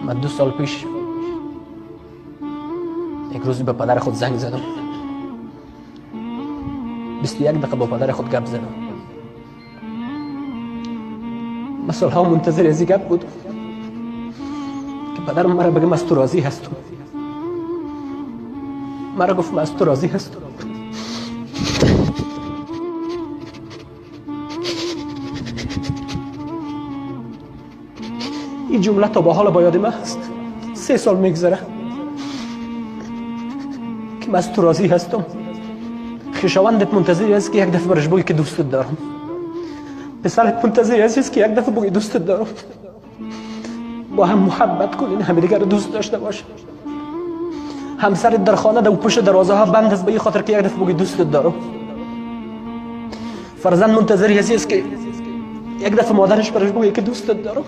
من 2 سال پیش یک روزی به پدر خود زنگ زدم. 21 دقیقه با پدر خود گپ زدم. من سالها منتظر از این گپ بودم که پدرم مرا بگه من از تو راضی هستم. مرا گفت من از تو راضی هستم. این جمله تا به حال با یاد من هست. 3 سال میگذره که من از تو راضی هستم. خویشاوندت منتظر است که یک دفعه برش بگی که دوستت دارم. پسرت منتظر است که یک دفعه بگی دوستت دارم. با هم محبت کنین، همدیگر رو دوست داشته باشین. همسرت در خانه در پشت دروازه ها بند است به این خاطر که یک دفعه بگی دوستت دارم. فرزند منتظر است که یک دفعه مادرش برش بگه که دوستت دارم.